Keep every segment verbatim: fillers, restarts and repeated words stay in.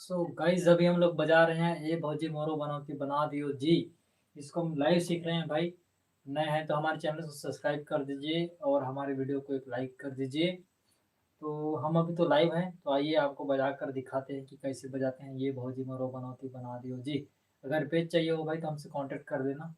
So guys, अभी हम लोग बजा रहे हैं ए भौजी मोरो बनौती बना दियो जी। इसको हम लाइव सीख रहे हैं भाई। नए हैं तो हमारे चैनल को सब्सक्राइब कर दीजिए और हमारे वीडियो को एक लाइक कर दीजिए। तो हम अभी तो लाइव हैं, तो आइए आपको बजा कर दिखाते हैं कि कैसे बजाते हैं ये भौजी मोरो बनौती बना दियो जी। अगर पेज चाहिए हो भाई तो हमसे कॉन्टेक्ट कर देना।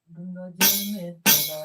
गंगा जल में तेरा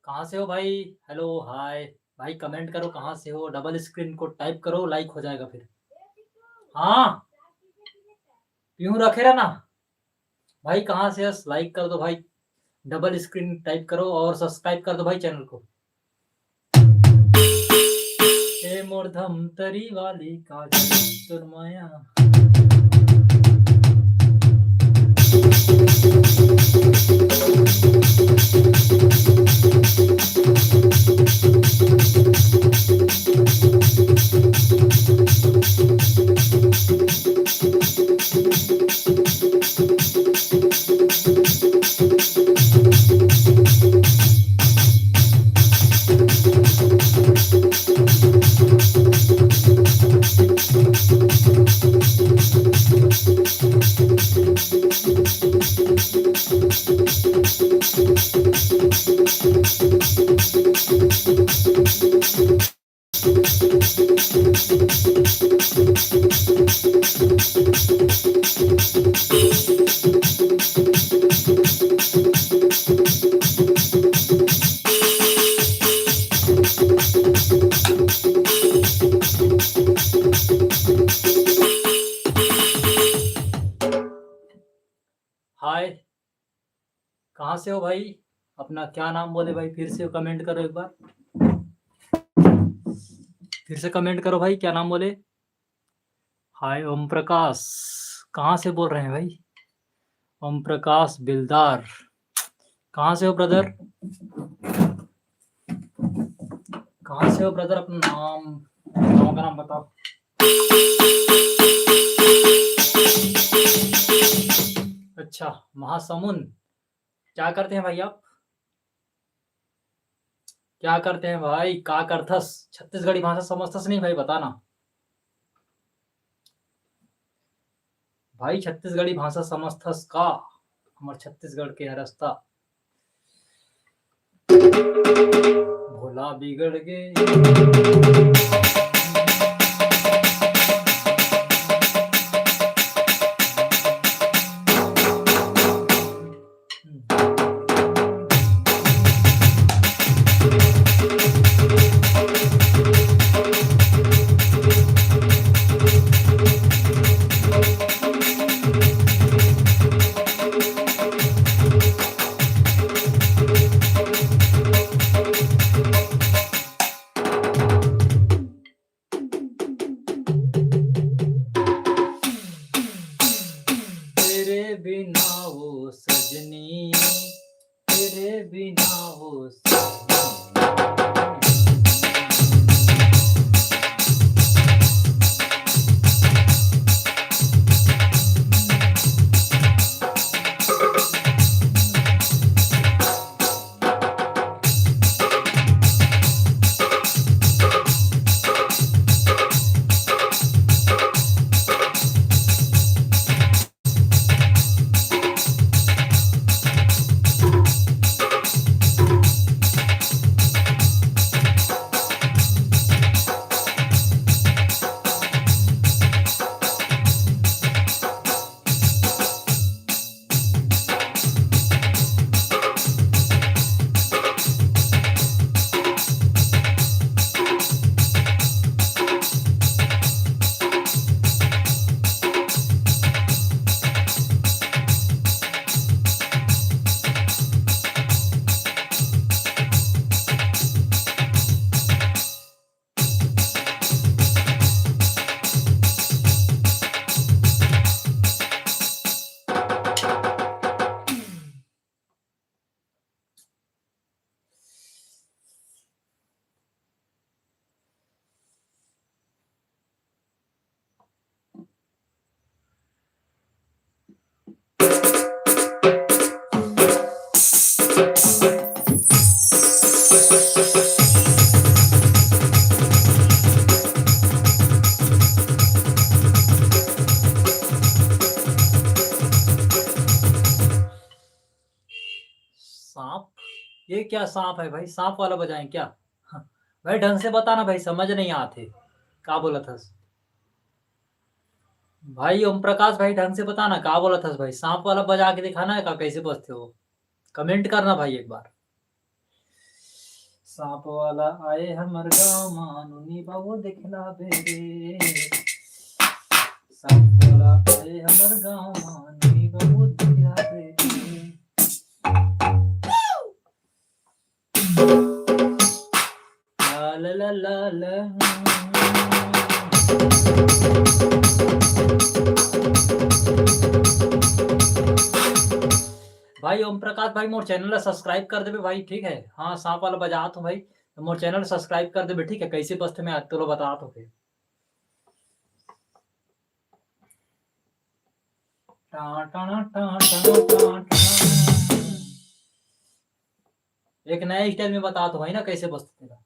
कहाँ से हो भाई? हेलो, हाय। भाई कमेंट करो कहाँ से हो, डबल स्क्रीन को टाइप करो, लाइक हो जाएगा फिर। हाँ, पीहू रखे रहा ना भाई, कहाँ से हो? लाइक कर दो भाई, डबल स्क्रीन टाइप करो और सब्सक्राइब कर दो भाई चैनल को। ए मोर धमतरी वाली का तोर माया। कहाँ से हो भाई? अपना क्या नाम बोले भाई? फिर से कमेंट करो एक बार, फिर से कमेंट करो भाई, क्या नाम बोले? हाय ओम प्रकाश, कहाँ से बोल रहे हैं भाई? ओम प्रकाश बिलदार, कहाँ से हो ब्रदर? कहाँ से हो ब्रदर? अपना नाम, गाँव का नाम बताओ। अच्छा, महासमुंद। क्या करते हैं भाई आप? क्या करते हैं भाई? का करथस? छत्तीसगढ़ी भाषा समझथस नहीं भाई, बताना भाई। छत्तीसगढ़ी भाषा समझथस का? हमर छत्तीसगढ़ के रास्ता भोला बिगड़ गे। तेरे बिना ओ सजनी, तेरे बिना ओ सजनी। सांप? ये क्या सांप है भाई? सांप वाला बजाएं क्या? भाई ढंग से बताना भाई, समझ नहीं आते का बोलत हस। भाई ओम प्रकाश भाई, ढंग से बताना का बोलत हस भाई, सांप वाला बजा के दिखाना है का, कैसे बजथे हो? कमेंट करना भाई एक बार। सांप वाला आए हमर गाँव मा, नोनी बाबू देखला बे रे। सांप वाला आए हमर गाँव मा, नोनी बाबू देखला बे रे। ला, ला, ला, ला, ला। भाई ओम प्रकाश भाई, मोर चैनल ला सब्सक्राइब कर देबे भाई, ठीक है? हाँ, सांप वाला बजात हूँ भाई, तो मोर चैनल सब्सक्राइब कर देबे, ठीक है? कैसे बजथे मैं तोला बतात हूँ फिर। टा, टा, टा, टा, टा, टा, टा। एक नया स्टाइल में बतात हूँ भाई ना, कैसे बजथे तेला।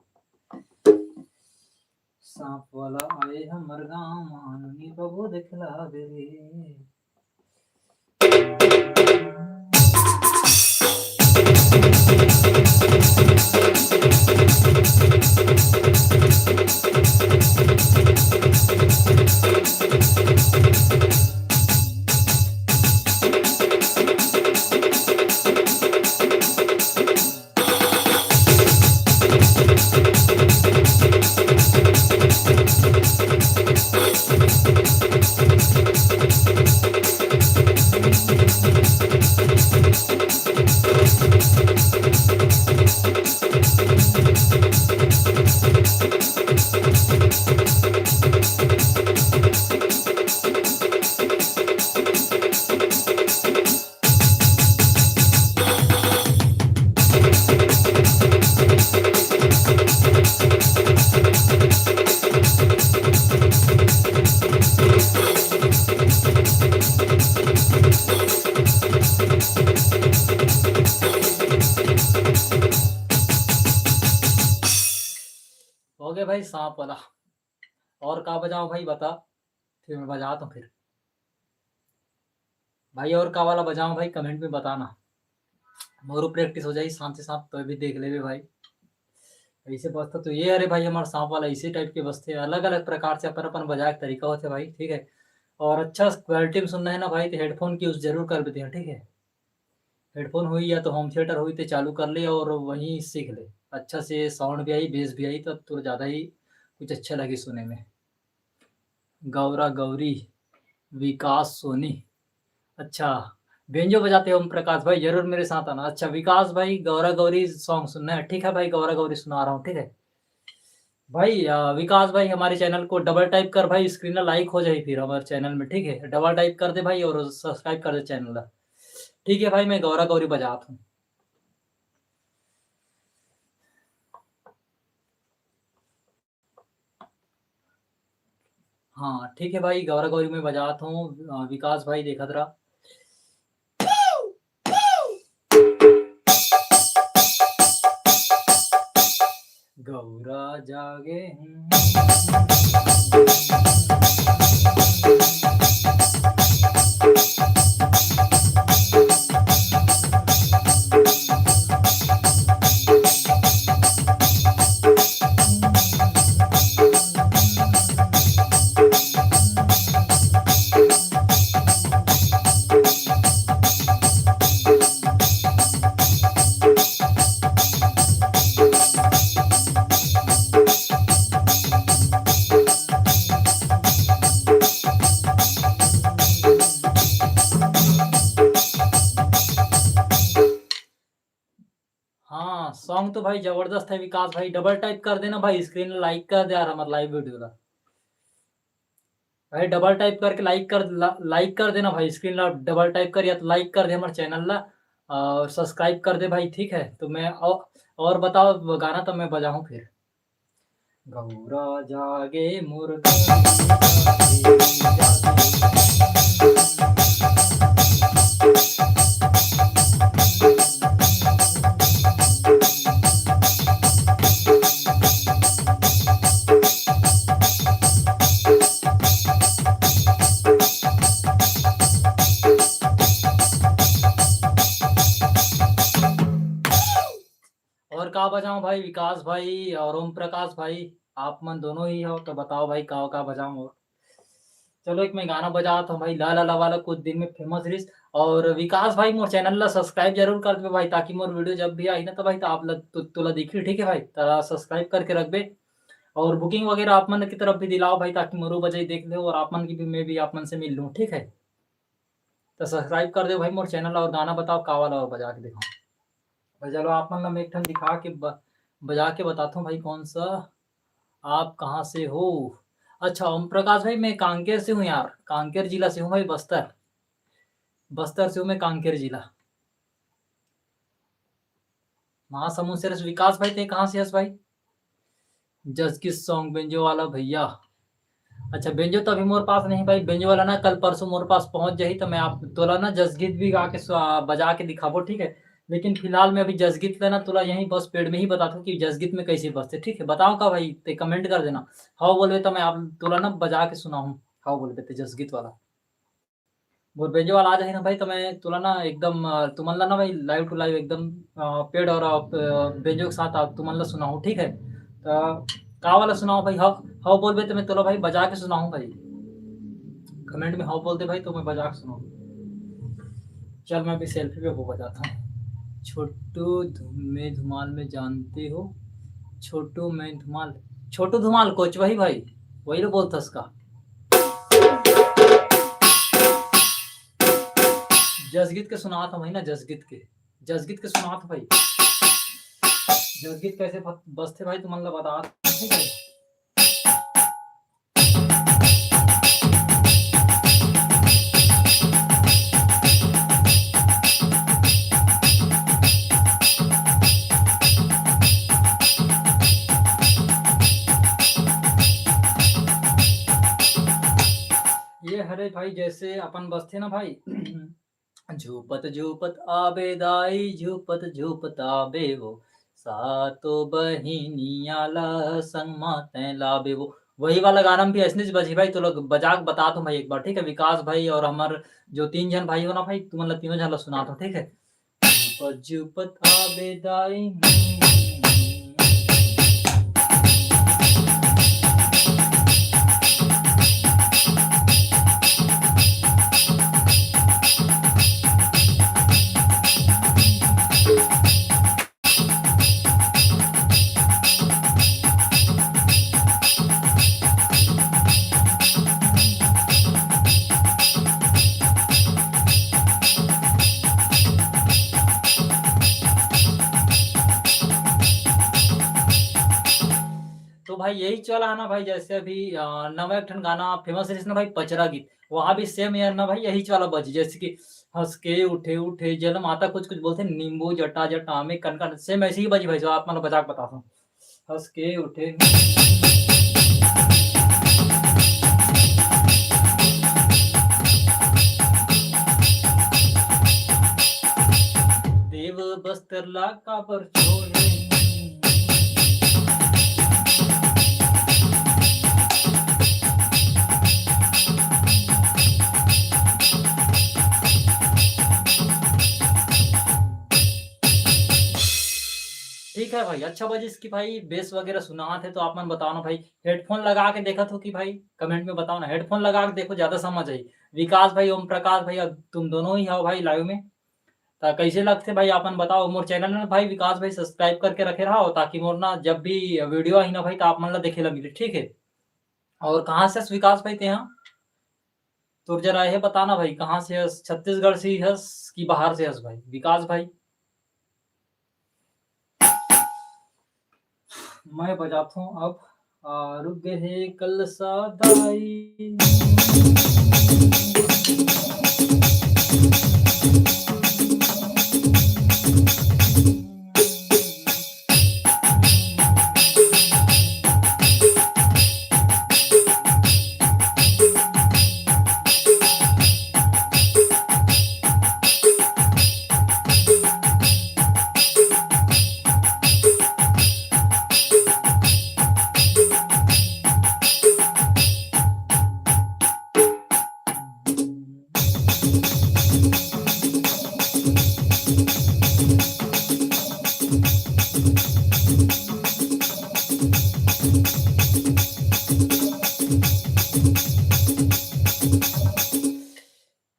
सांप वाला आए हमर गाँव मा, नोनी बाबू देखला बे रे। भाई सांप वाला। और का बजाऊं भाई, बता, फिर मैं बजाता हूँ फिर। भाई और का वाला बजाऊं भाई, कमेंट में बताना। मोरो प्रैक्टिस हो जाई साथ ही साथ, तो भी देख लेबे भाई। ऐसे बजता तो ये, अरे भाई हमारे सांप वाला इसी टाइप के बजते हैं, अलग अलग प्रकार से अपन अपन बजाए के तरीका होते हैं भाई, ठीक है। और अच्छा क्वालिटी में सुनना है ना भाई, तो हेडफोन की यूज जरूर कर देते हैं, ठीक है। हेडफोन हुई या तो होम थिएटर हुई, तो चालू कर ले और वहीं सीख ले, अच्छा से साउंड भी आई, बेस भी आई, तो तुझे ज़्यादा ही कुछ अच्छा लगे सुने में। गौरा गौरी, विकास सोनी। अच्छा, बेंजो बजाते हो ओम प्रकाश भाई, जरूर मेरे साथ आना। अच्छा विकास भाई, गौरा गौरी सॉन्ग सुनना है, ठीक है भाई, गौरा गौरी सुना रहा हूँ, ठीक है। भाई अ, विकास भाई, हमारे चैनल को डबल टाइप कर भाई, स्क्रीन लाइक हो जाए फिर हमारे चैनल में, ठीक है। डबल टाइप कर दे भाई और सब्सक्राइब कर दे चैनल। ठीक है भाई, मैं गौरा गौरी बजाता हूँ। हाँ ठीक है भाई, गौरा गौरी में बजाता हूँ। अ, विकास भाई देखत रहा। गौरा जागे। हाँ, सॉन्ग तो भाई जबरदस्त है विकास भाई, डबल टाइप कर देना भाई, स्क्रीन लाइक कर दे यार हमारे लाइव वीडियो ला। भाई डबल टाइप करके लाइक कर ला, लाइक कर देना भाई, स्क्रीन ला डबल टाइप कर या तो लाइक कर दे हमारे चैनल ला और सब्सक्राइब कर दे भाई, ठीक है। तो मैं और, और बताओ गाना तो मैं बजाऊँ फिर। गौरा जागे मोर गौरी जागे, जागे। और का बजाऊं भाई, विकास भाई और ओम प्रकाश भाई, आप मन दोनों ही हो, तो बताओ भाई का का बजाऊं। और चलो एक मैं गाना बजात हूँ भाई, ला ला ला वाला कुछ दिन में फेमस रहीस। और विकास भाई मोर चैनल ला सब्सक्राइब जरूर कर देबे भाई, ताकि मोर वीडियो जब भी आई ना तो भाई तो आप लग तो, तोला दिखी, ठीक है भाई, तो सब्सक्राइब करके रखबे। और बुकिंग वगैरह आप मन की तरफ भी दिलाओ भाई, ताकि मोरो बजाई देख ले और आप मन की भी, मैं भी आप मन से मिल लूँ, ठीक है। तो सब्सक्राइब कर दे भाई मोर चैनल और गाना बताओ का वाला और बजा के दिखाओ। भाई चलो आप मन ला मैं एक ठन दिखा के ब-, बजा के बताता हूँ भाई कौन सा। आप कहाँ से हो? अच्छा ओम प्रकाश भाई, मैं कांकेर से हूँ यार, कांकेर जिला से हूँ भाई, बस्तर, बस्तर से हूँ मैं, कांकेर जिला। महासमुंद से हस विकास भाई, ते कहाँ से हस भाई? जसगीत सॉन्ग बेंजो वाला भैया। अच्छा बेंजो तो अभी मोर पास नहीं भाई, बेंजो वाला ना कल परसों मोर पास पहुंच जाही तो मैं आप तोला ना जसगीत भी गा के स्वा-, बजा के दिखाबो, ठीक है। लेकिन फिलहाल मैं अभी जसगीत ला ना तोला यहीं बस पेड़ में ही बताता हूँ कि जसगीत में कैसे बजथे, ठीक है। बताओ का भाई, ते कमेंट कर देना। हाँ बोलबे तो मैं आप तोला ना बजा के सुनाहूँ, हाँ बोलबे ते जसगीत वाला। मोर बेंजो वाला आ जाही ना भाई, तो मैं तोला ना एकदम, अ, तुमन ला ना भाई live to live एकदम, अ, पेड़ और, अ, बेंजो के साथ आप तुमन ला सुनाहूँ, ठीक है। तो का वाला सुनाओ भाई? हव, हव बोलबे तो मैं तोला भाई बजा के सुनाहूँ भाई। कमेंट में हव बोल दे भाई, तो मैं बजा के सुनाहूँ। चल मैं अभी सेल्फी पे वो बजाता हूँ। छोटू धुमे धुमाल में जानते हो, छोटू मैं धुमाल, छोटू धुमाल कोच वही भाई, वही लो बोलता उसका। जसगीत के सुनात हूँ भाई ना, जसगीत के, जसगीत के सुनात हूँ भाई। जसगीत कैसे ब-, बजथे भाई, तुमन ला बतात हूँ, ठीक है। ये हरे भाई, जैसे अपन बजथे ना भाई, झूपत झूपत आबे दाई, झूपत झूपत आबे वो, सातो बहिनिया ला संग मा तैं लाबे वो। वही वाला गाना में भी ऐसने बजी भाई, तो लोग बजा के बता दो भाई एक बार, ठीक है? विकास भाई और हमर जो तीन झन भाई हो ना भाई, तुमन ला तीनों झन ला सुना दो, ठीक है? पजुपत आबे दाई। तो भाई यही चला है ना भाई, जैसे अभी, अ, नवा एक ठन गाना फेमस रहिस ना भाई, पचरा गीत, वहाँ भी सेम यार ना भाई यही वाला बजी, जैसे कि हंस के उठे उठे जल माता कुछ कुछ बोलते, नींबू जटा जटा में कनकन, सेम ऐसे ही बजी भाई, जो आप मतलब बजा के बताता हूँ। हंस के उठे। देव बस्तर ला काबर छोड़े। ठीक है भाई, अच्छा बजिस कि भाई बेस वगैरह सुनात हे, तो आप मन बताओ ना भाई, हेडफोन लगा के देखत हो कि भाई, कमेंट में बताओ ना, हेडफोन लगा के देखो, ज्यादा समझ आई। विकास भाई, ओम प्रकाश भाई, अब तुम दोनों ही हो भाई लाइव में, तो कैसे लगते भाई, आप मन बताओ। मोर चैनल में भाई विकास भाई सब्सक्राइब करके रखे रहो, ताकि मोर ना जब भी वीडियो आई ना भाई, तो आप मन ला देखे ला मिले, ठीक है? और कहाँ से हस विकास भाई तेहा? तोर जरा ये बताना भाई, कहाँ से हस? छत्तीसगढ़ से ही हस कि बाहर से हस भाई विकास भाई? मैं बजात हूँ अब, आ, रुक गए हे कलसा दाई।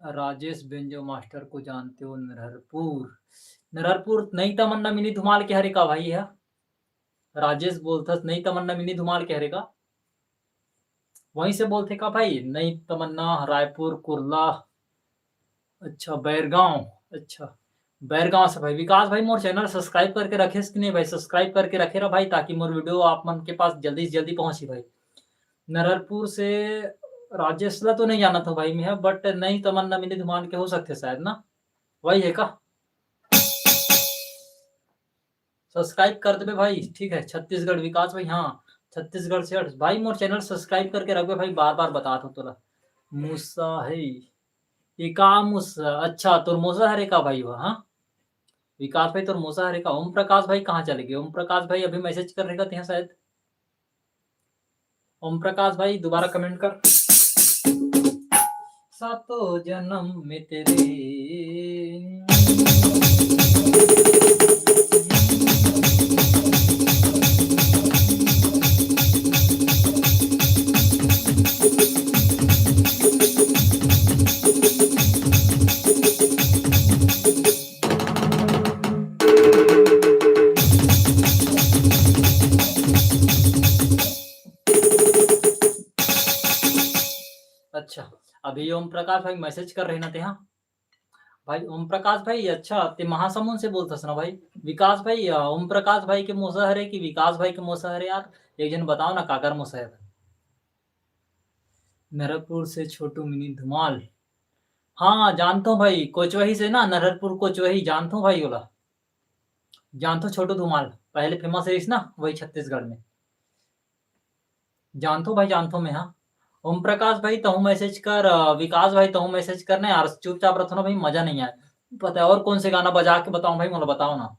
राजेश बेंजो मास्टर को जानते हो? नरहरपुर, नरहरपुर नई तमन्ना मिनी धुमाल के हरे का भाई? है राजेश बोलथस, नई तमन्ना मिनी धुमाल के हरे का? वहीं से बोलथे का भाई? नई तमन्ना, रायपुर, कुर्ला। अच्छा, बैरगांव। अच्छा, बैरगांव से भाई। विकास भाई, मोर चैनल सब्सक्राइब करके रखेस कि नहीं भाई? सब्सक्राइब करके रखे रहा भाई, ताकि मोर वीडियो आप मन के पास जल्दी से जल्दी पहुंची भाई। नरहरपुर से राजेश ला तो नहीं जानत हो भाई मैं, बट नई तमन्ना मिनी धुमाल के हो सकथे शायद ना, वही है का? सब्सक्राइब कर देबे भाई, ठीक है। छत्तीसगढ़ विकास भाई, हाँ, छत्तीसगढ़ से हट। भाई मोर चैनल सब्सक्राइब करके रखबे भाई, बार बार बतात हो तोला। मूसा है ये का मूसा? अच्छा, तोर मोसा हरे का भाई वो? हाँ विकास भाई, तोर मोसा हरे का? ओम प्रकाश भाई कहाँ चले गए? ओम प्रकाश भाई अभी मैसेज कर रहेगा तेहा शायद। ओम प्रकाश भाई, दोबारा कमेंट कर। सातों जन्म में तेरे। अच्छा, अभी ओम प्रकाश भाई मैसेज कर रहे ना ते, हाँ भाई। ओम प्रकाश भाई, अच्छा, ते महासमुंद से बोलथस ना भाई? विकास भाई, अ, ओम प्रकाश भाई के मोसा हरे कि विकास भाई के मोसा हरे यार? एक जन बताओ ना, काकर मोसा हरे? नरपुर से छोटू मिनी धुमाल। हाँ, जानथो भाई, कोचवही से ना, नरहरपुर कोचवही, जानथो भाई ओला। जानथो छोटू धुमाल, पहले फेमस रहिस ना वही छत्तीसगढ़ में। जानथो भाई, जानथो मैं, हाँ। ओम प्रकाश भाई, तहूँ मैसेज कर, अ, विकास भाई, तहूँ मैसेज कर ना यार, चुपचाप रथो ना भाई, मजा नहीं आए। पता है और कौन से गाना बजा के बताऊं भाई, मोला बताओ ना।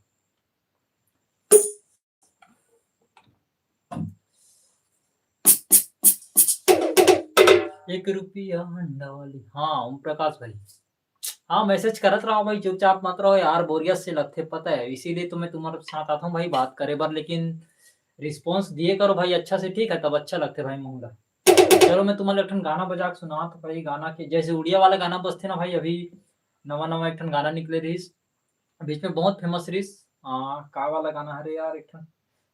एक रुपया अंडा वाली। हाँ, ओम प्रकाश भाई। हाँ, मैसेज करत रहो भाई, चुपचाप मत रहो यार, बोरियत से लगथे, पता है, इसीलिए तो मैं तुम्हारे साथ आता हूँ भाई बात करे बर, लेकिन रिस्पॉन्स दिए करो भाई अच्छा से, ठीक है, तब अच्छा लगथे भाई मोला। चलो, मैं तुम्हारे एक ठन गाना बजा के सुनात हूँ भाई, गाना के जैसे उड़िया वाला गाना बजथे ना भाई, अभी नवा नवा एक ठन गाना निकले रहिस, बीच में बहुत फेमस रहिस। आ, का वाला गाना हरे यार, एक ठन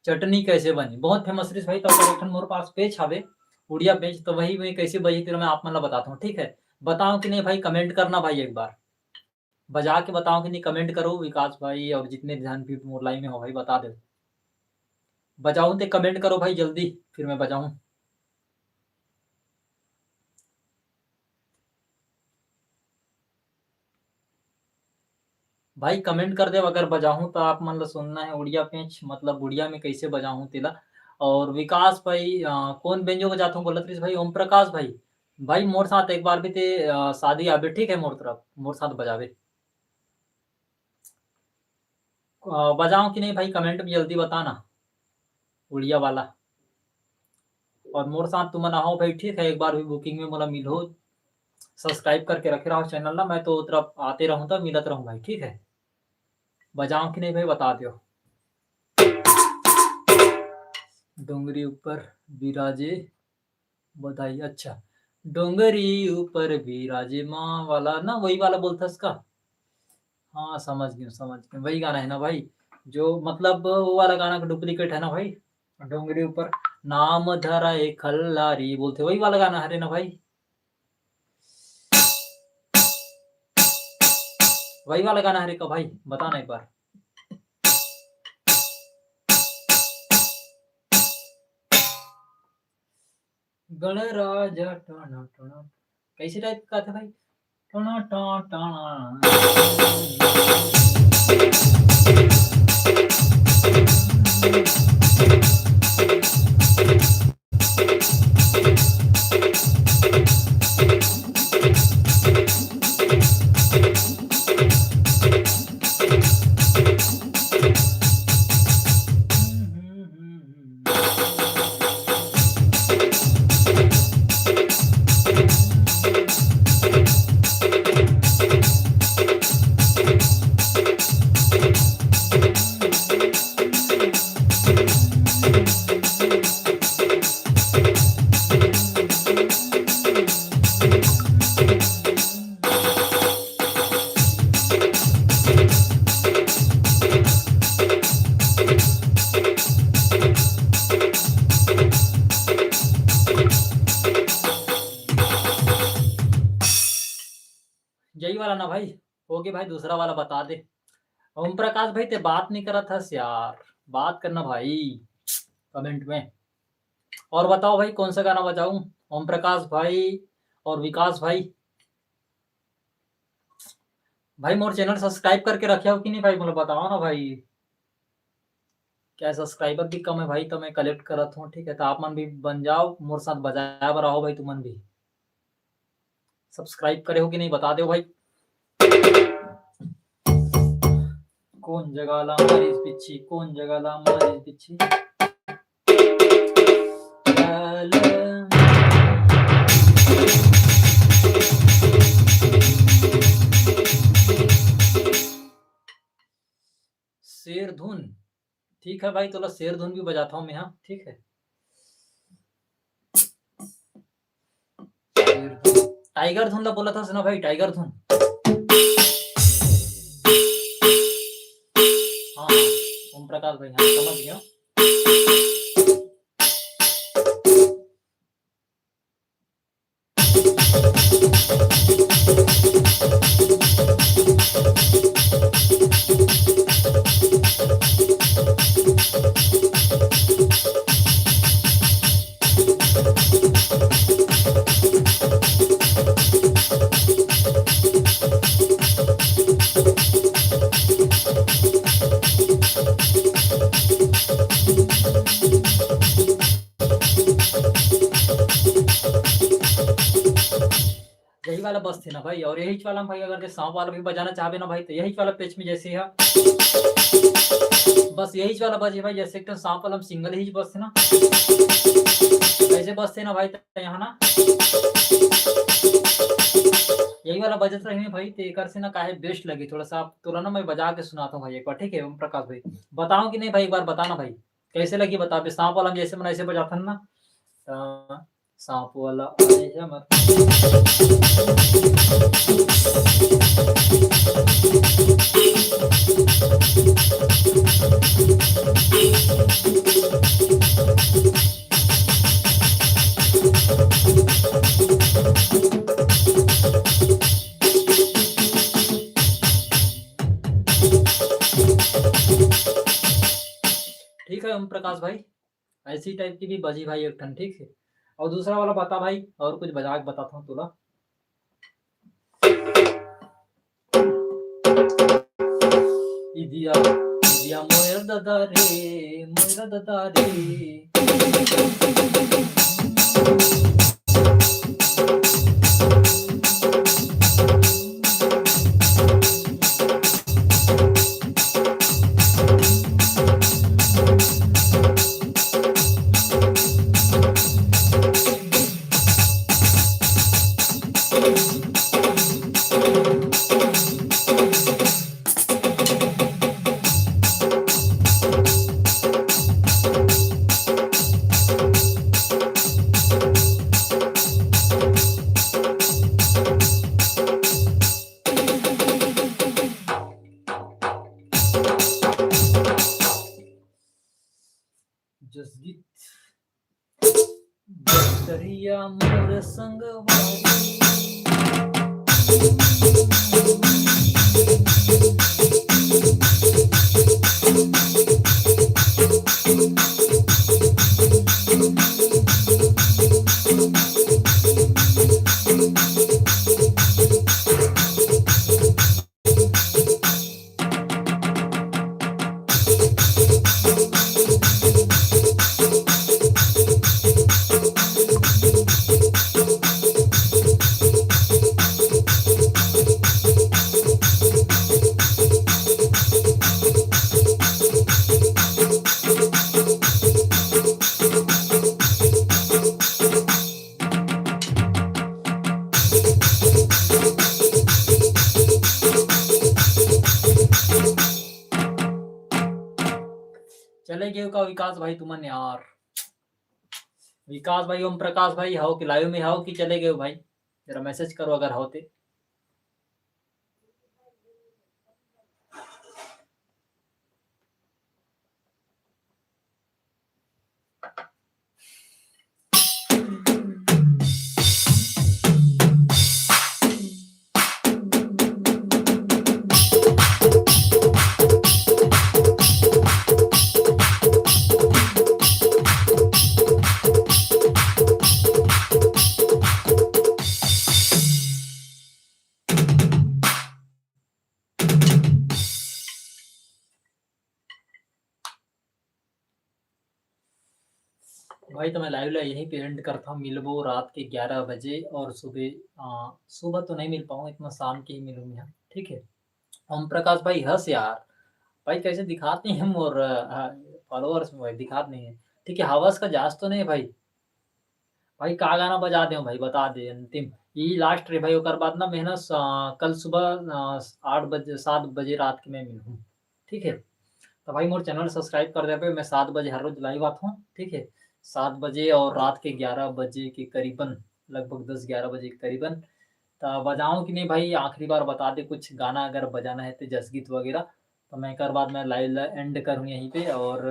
चटनी कैसे बनी, बहुत फेमस रहिस भाई। तो एक ठन मोर पास पेच हवे, उड़िया पेच, तो वही में कैसे बजी तेला मैं आप मन ला बताता हूँ, ठीक है। बताओ कि नहीं भाई, कमेंट करना भाई, एक बार बजा के बताओ कि नहीं, कमेंट करो विकास भाई, और जितने भी झन भी मोर लाइन में हो भाई, बता दो। बजाऊं ते कमेंट करो भाई जल्दी, फिर मैं बजाऊं। भाई कमेंट कर देव, अगर बजाहूँ तो आप मन ला सुनना है उड़िया पेंच, मतलब उड़िया में कैसे बजाहूँ तेला। और विकास भाई, अ, कौन बेंजो बजात हूँ बोलत रहिस भाई? ओम प्रकाश भाई, भाई मोर साथ एक बार भी ते, अ, शादी आबे, ठीक है, मोर तरफ, मोर साथ बजाबे। अ, बजाऊं कि नहीं भाई, कमेंट में जल्दी बताना, उड़िया वाला। और मोर साथ तुमन आहो भाई, ठीक है, एक बार भी बुकिंग में मोला मिलहो, सब्सक्राइब करके रखे रहो चैनल ला, मैं तो तरफ आते रहूँ तो मिलत रहूँ भाई, ठीक है। बजाऊं कि नहीं भाई, बता दियो। डोंगरी ऊपर विराजे बधाई, अच्छा, डोंगरी ऊपर विराजे माँ वाला ना, वही वाला बोलथस का? हाँ, समझ गया, समझ गया, वही गाना है ना भाई, जो मतलब वो वाला गाना का डुप्लीकेट है ना भाई, डोंगरी ऊपर नाम धरा एक खल्लारी बोलथे, वही वाला गाना हरे ना भाई, वही वाला गाना हरे का भाई, बताना एक बार। गणराज टना टना, कैसे टाइप का था भाई? टना टना टना। यही वाला ना भाई, ओके भाई, दूसरा वाला बता दे। ओम प्रकाश भाई, ते बात नहीं करत हस यार, बात करना भाई कमेंट में। और बताओ भाई, कौन सा गाना बजाऊं? ओम प्रकाश भाई और विकास भाई, भाई मोर चैनल सब्सक्राइब करके रखे हो कि नहीं भाई, मतलब बताओ ना भाई। क्या सब्सक्राइबर भी कम है भाई, तो मैं कलेक्ट करत हूँ, ठीक है, तो आप मन भी बन जाओ, मोर साथ बजाया बर आओ भाई, तुमन भी सब्सक्राइब करे हो कि नहीं, बता दो भाई। कौन जगह ला मारिस बिच्छी, कौन जगह ला मारिस बिच्छी। शेर धुन, ठीक है भाई, तोला शेर धुन भी बजाता हूँ मैं, हाँ, ठीक है। टाइगर धुन ला बोला था ना भाई, टाइगर धुन। हाँ, ओम प्रकाश भाई, हाँ, समझ गया। यही वाला बजथे ना भाई। और यही वाला में भाई, अगर जे सांप वाला भी बजाना चाहबे ना भाई, तो यही वाला पेच में जैसे है, बस यही वाला बजे भाई, जैसे एक ठन सांप वाला में सिंगल ही बजथे ना। कैसे बजथे ना भाई, त यहाँ ना यही वाला बजत रही भाई, तो एक से ना काहे बेस्ट लगी। थोड़ा सा आप तुला ना मैं बजा के सुनाता हूँ भाई एक बार, ठीक है ओम प्रकाश भाई? बताओ कि नहीं भाई, एक बार बताना भाई, कैसे लगी बता। सांप वाला में जैसे मन ऐसे बजाथन ना, त सांप वाला आए हे हमर। ठीक है ओम प्रकाश भाई, ऐसी टाइप की भी बजी भाई एक ठन, ठीक है। और दूसरा वाला बता भाई, और कुछ बजा के बताता हूँ तुला। इदिया, इदिया मोर ददा रे, मोर ददा रे। जसगीत। बस्तरिया मोर संगवारी। चले गए का विकास भाई तुमन यार? विकास भाई, ओम प्रकाश भाई, हव कि लाइव में हव कि चले गए भाई? जरा मैसेज करो अगर हव ते। भाई, तो मैं लाइव ला यहीं पे एंड करता हूँ। मिलबो रात के ग्यारह बजे और सुबह, आ, सुबह तो नहीं मिल पाऊँ, इतना शाम के ही मिलूँ यहाँ, ठीक है। ओम प्रकाश भाई हंस यार, भाई कैसे दिखात नहीं है मोर फॉलोअर्स में, भाई दिखात नहीं है, ठीक है। हवस का जास तो नहीं है भाई। भाई का गाना बजा दे भाई, बता दे अंतिम, ये लास्ट रे भाई। ओकर बाद ना मैं ना स-, कल सुबह, आ, आठ बजे, सात बजे रात के मैं मिलूँ, ठीक है। तो भाई मोर चैनल सब्सक्राइब कर देबे, मैं सात बजे हर रोज लाइव आता हूँ, ठीक है। सात बजे और रात के ग्यारह बजे के करीबन, लगभग दस ग्यारह बजे के करीबन। तो बजाऊँ कि नहीं भाई, आखिरी बार बता दे, कुछ गाना अगर बजाना है तो जसगीत वगैरह। तो मैं एक बाद मैं लाइव एंड करूँ यहीं पे और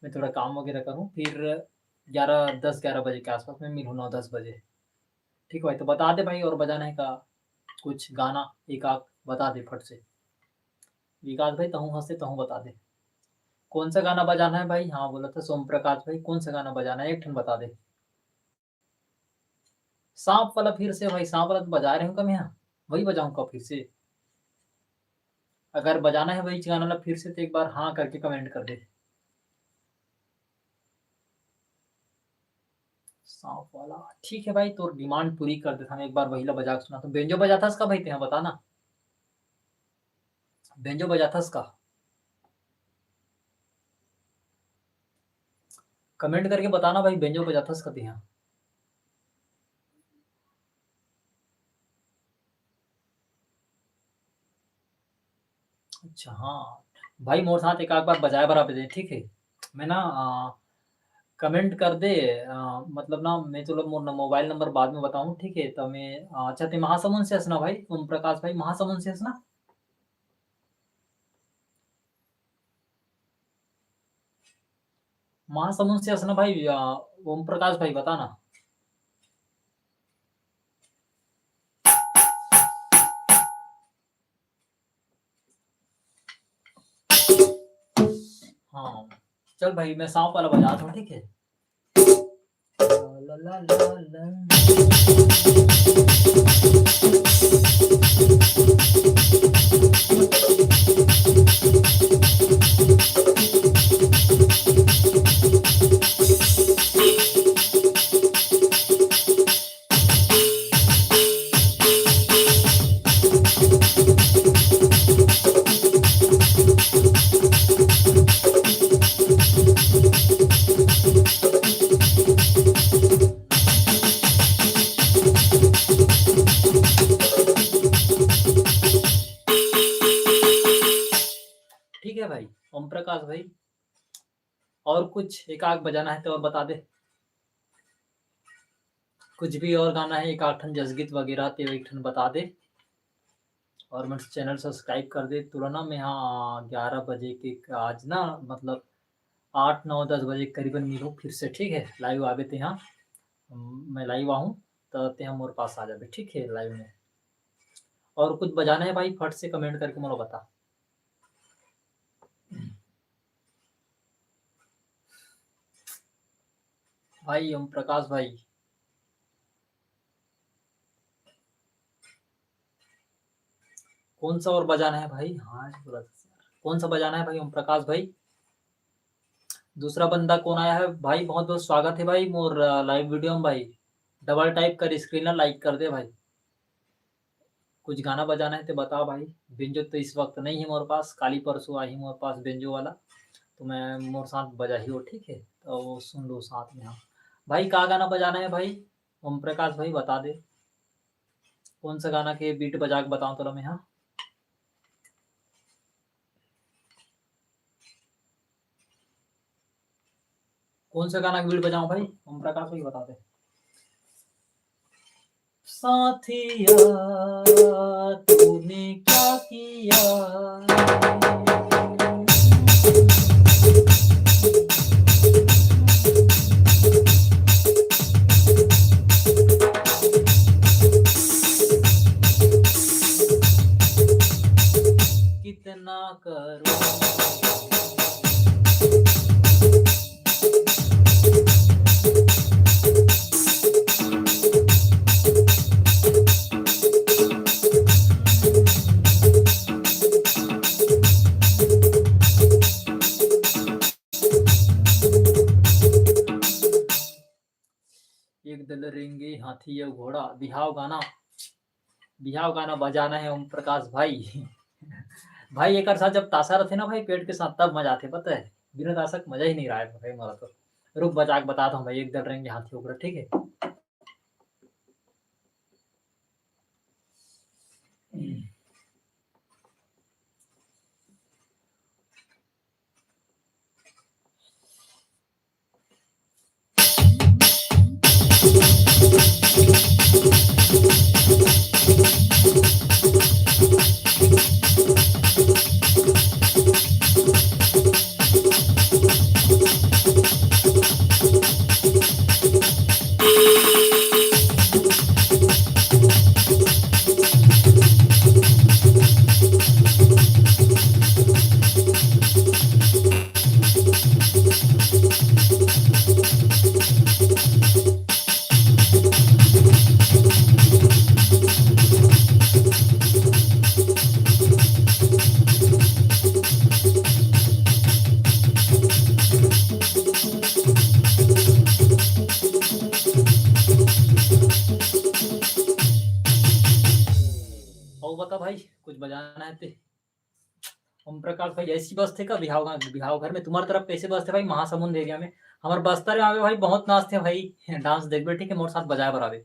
मैं थोड़ा काम वगैरह करूँ, फिर ग्यारह, दस ग्यारह बजे के आसपास मैं मिलूँ, नौ दस बजे। ठीक है भाई, तो बता दे भाई, और बजाना है का कुछ गाना एक आख बता दे फट से। विकास भाई, तहूँ हंसे तहूँ बता दे, कौन सा गाना बजाना है भाई? हाँ, बोला था सोम प्रकाश भाई, कौन सा गाना बजाना है, एक ठन बता दे। सांप वाला फिर से भाई, सांप वाला तो बजा रहे हो कम यहाँ, वही बजाऊँ का फिर से? अगर बजाना है वही गाना ला फिर से, तो एक बार हाँ करके कमेंट कर दे। सांप वाला, ठीक है भाई, तोर डिमांड पूरी कर देता हूँ, एक बार वही ला बजा के सुना। तो बेंजो बजाथस का भाई तेहा, बता ना, बेंजो बजाथस का? कमेंट करके बताना भाई, बेंजो बजाथस कति हाँ। अच्छा, हाँ भाई, मोर साथ एक आध बार बजाए बर आ दे, ठीक है। मैं ना, आ, कमेंट कर दे, आ, मतलब ना, मैं चलो मोर न-, मोबाइल नंबर बाद में बताऊँ, ठीक है। तो मैं, आ, अच्छा, ते महासमुंद से हस ना भाई, ओम प्रकाश भाई, महासमुंद से हस ना? महासमुंद से हस ना भाई, आ, ओम प्रकाश भाई, बताना। हाँ, चल भाई, मैं सांप वाला बजाता हूँ, ठीक है? ला, ला, ला, ला, ला। ठीक है भाई, ओम प्रकाश भाई, और कुछ एक आग बजाना है तो और बता दे, कुछ भी और गाना है, एक आध ठन जसगीत वगैरह, ते एक ठन बता दे, और मैं चैनल सब्सक्राइब कर दे। तुला ना मैं हाँ ग्यारह बजे के आज ना, मतलब आठ, नौ, दस बजे के करीबन मिलूँ फिर से, ठीक है? लाइव आबे ते हाँ, मैं लाइव आहूँ, तो ते हाँ मोर पास आ जाबे, ठीक है, लाइव में। और कुछ बजाना है भाई, फट से कमेंट करके मोला बता। भाई ओम प्रकाश भाई, कौन सा और बजाना है भाई? हाँ, बोला था यार। कौन सा बजाना है भाई ओम प्रकाश भाई? दूसरा बंदा कौन आया है भाई? बहुत बहुत स्वागत है भाई मोर, अ, लाइव वीडियो में भाई। डबल टैप कर, स्क्रीन ला लाइक कर दे भाई। कुछ गाना बजाना है तो बताओ भाई। बेंजो तो इस वक्त नहीं है मोर पास, काली परसों आही मोर पास बेंजो वाला, तो मैं मोर साथ बजाही हो, ठीक है? तो वो सुन लो साथ में। हाँ भाई, का गाना बजाना है भाई? ओम प्रकाश भाई बता दे, कौन सा गाना के बीट बजा के बताऊं तोला मैं? हाँ, कौन सा गाना के बीट बजाऊं भाई? ओम प्रकाश भाई बता दे। साथिया, तूने क्या किया? कितना करूं? एक दल रेंगे हाथी या घोड़ा, बिहाव गाना, बिहाव गाना बजाना है ओम प्रकाश भाई। भाई, एक साथ जब ताशा रहते ना भाई, पेट के साथ, तब मजा आते, पता है? बिना ताशा के मजा ही नहीं रहा है भाई हमारा तो। रुक, बजा के बताता हूँ भाई, एक दल रेंगे हाथी उग्र, ठीक है? अउ बता भाई, कुछ बजाना है ते? ओम प्रकाश भाई, ऐसी बजथे का बिहाव गा-, बिहाव घर में? तुम्हार तरफ कैसे बजथे भाई, महासमुंद एरिया में? हमर बस्तर में आवे भाई, बहुत नाचथे भाई, डांस देखबे, ठीक है, मोर साथ बजाए बर आवे।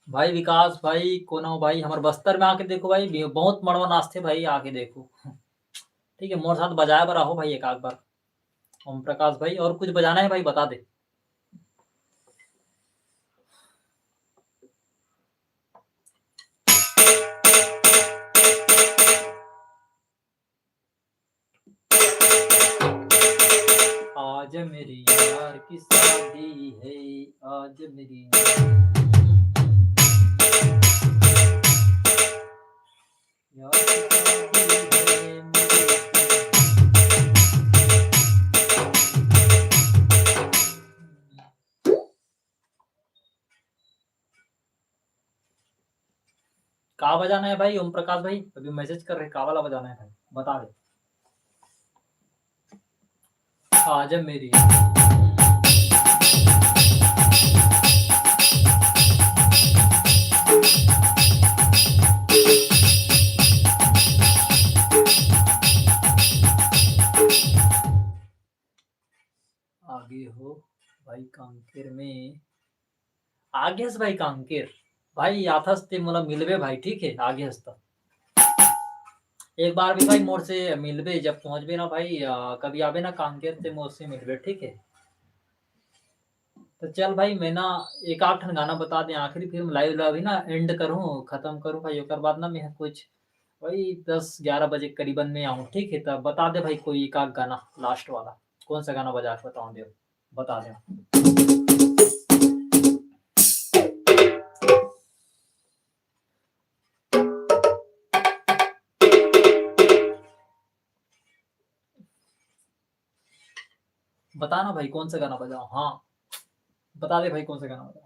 भाई विकास भाई, कोना हो भाई, हमर बस्तर में आके देखो भाई, बि-, बहुत मड़वा नाचथे भाई, आके देखो। ठीक है, मोर साथ बजाए बर आहो भाई एक आध बार। ओम प्रकाश भाई, और कुछ बजाना है भाई, बता दे। आज मेरी यार की शादी है, आज मेरी यार की शादी है मेरे। का बजाना है भाई? ओम प्रकाश भाई अभी मैसेज कर रहे, का वाला बजाना है भाई, बता दे। आज मेरी आगे हो भाई कांकेर में, आगे हस भाई कांकेर, भाई आथस ते मोला मिलबे भाई, ठीक है, आगे हस त। एक बार भी भाई मोर से मिलबे, जब पहुंचबे ना भाई, अ, कभी आबे ना कांकेर, ते मोर से मिलबे, ठीक है। तो चल भाई, मैं ना एक आध ठन गाना बता दे आखिरी, फिर मैं लाइव ला भी ना एंड करूँ, खत्म करूँ भाई। ओकर बाद ना मैं कुछ वही दस ग्यारह बजे करीबन में आऊँ, ठीक है। तब बता दे भाई कोई एक आध गाना लास्ट वाला, कौन सा गाना बजा के बताऊँ दे, बता दे। बताना भाई कौन सा गाना बजाओ। हाँ, बता दे भाई कौन सा गाना बजाओ।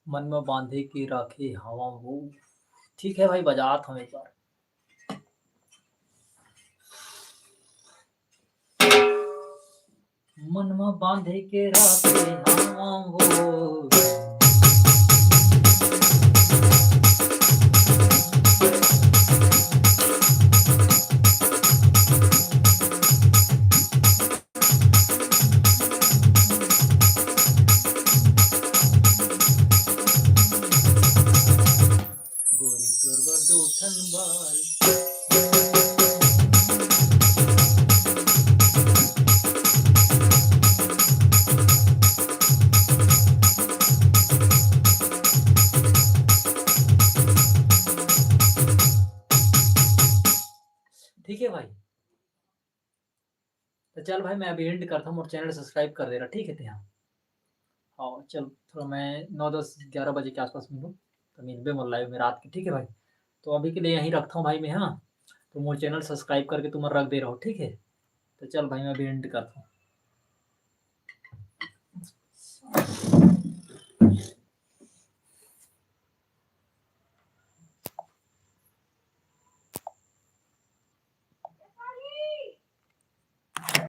मन में बांधे के राखे हवा वो। ठीक है भाई, बजात हूँ एक बार। मन में बांधे के राखे हवा वो। गोरी तोर बर दो ठन बाल। ठीक है भाई, तो चल भाई, मैं अभी एंड करता हूँ और चैनल सब्सक्राइब कर दे रहा, ठीक है तेहा। और चल, थोड़ा मैं नौ, दस, ग्यारह बजे के आसपास मिलूँ, तो मिलबे मोर लाइव में रात के, ठीक है भाई। तो अभी के लिए यहीं रखता हूँ भाई मैं, हाँ। तो मोर चैनल सब्सक्राइब करके तुम रख दे रहो, ठीक है। तो चल भाई, मैं अभी एंड करता हूँ।